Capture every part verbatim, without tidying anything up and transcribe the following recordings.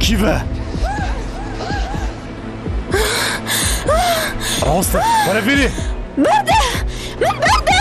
Kî ve? Rast e. Were vîrî. Berde! Min berde!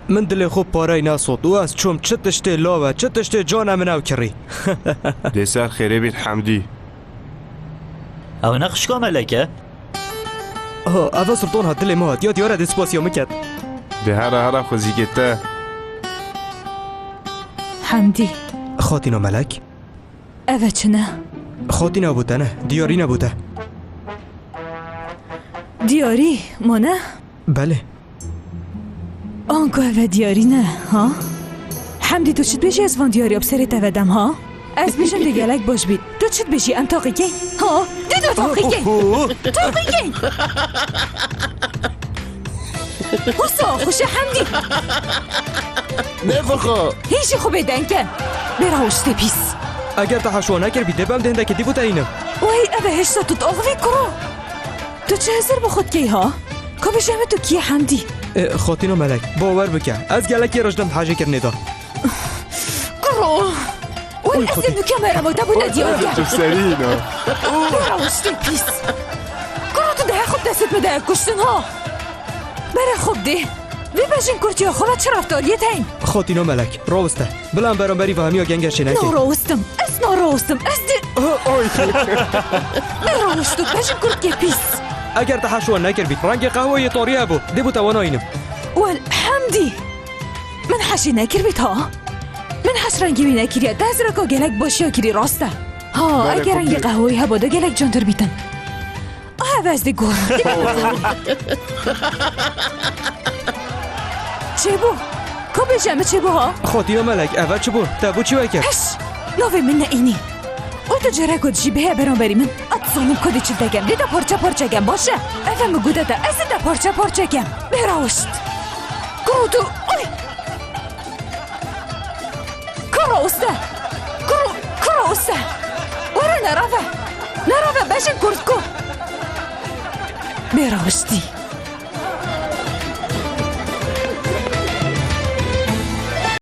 Min dilê xwe parey nesot û ez çûm çi tiştê law e, çi tiştê can e min ew kirî. Dê ser xêrê bît Hemdî. Ew ne xişka Melek e? Ha, ev e Sultan hat dilê min hat. Ya diyar e dê spasiya min ket. Dê here here xwezîkê te. Hemdî. Xatîna Melek. Ev e çi ne? Xatîna bû te ne. Diyarî nebû te. Diyarî, ma ne? Belê. Anku ev e diyarî ne, ha? Hemdî, tu çi dibêjî ez van diyariya bi serê te vedem, ha? Ez bêjim dê gelek baş bît. Tu çi dibêjî em taqî keyn? Ha? Dê tu taqî keyn. Oho. Taqî keyn. Wisa xweş e Hemdî. Nêfixo. Hîn jî xwe bêdeng ke. Bêra û ştê pîs. Eger te heşwa nekiribî dê bem dê hindekî dî bû te înim. Wey, ev e hêşta tu diaxivî kuro. Tu çi hizir bi xwe dikey ha? Ka bêje min tu kî yî Hemdî? E, Xatîna Melek, bawer bike. Ez gelekî rij dim hejêkirinê de. Kuro! Wey, ez ê dûke merema te bûne diyar ke. Tu serî hîna. Bêra û ştê pîs. Kuro tu dihê xwe bi destê min de kuştin ha? Bere xwe bidê. Vê bejin kurtiya xwe ve çi reftariyê te hîn? Xatîna Melek, rawiste. Bila em beramberî ve hemiya gengeşê nekê. Narawustim. Ez narawustim. Ez di... Oy. Narawustim. Bejin kurtkê pîs. Eger te heşwa nekiribî, rengê qehweyê tarî hebû. Dê bû te wana înim. Wel, Hemdî. Min heşê nekiribît ha? Min heş rengê wî nekiriye. Te hizireka gelek başiya kirî rast e. Ha, eger rengê qehweyî heba de gelek cantir bîtin. Ah, ev ez dê gor. Çêbû. Ka bêje min çêbû ha? Xatîna Melek, ev e çi bû? Te bû çi wekir? Heş! Navê min ne înî. Û tu cereko dijî bihê beramberî min. Ez dizanim ku dê çi dekem. Dê te parçe parçe kem, baş e? Ev e min gote te. Ez ê te parçe parçe kem. Bê rawişt. Kuro tu. Oy! Kuro uste! Kuro, kuro uste! Were nerave! Nerave bejin kurtku! Bê rawiştî.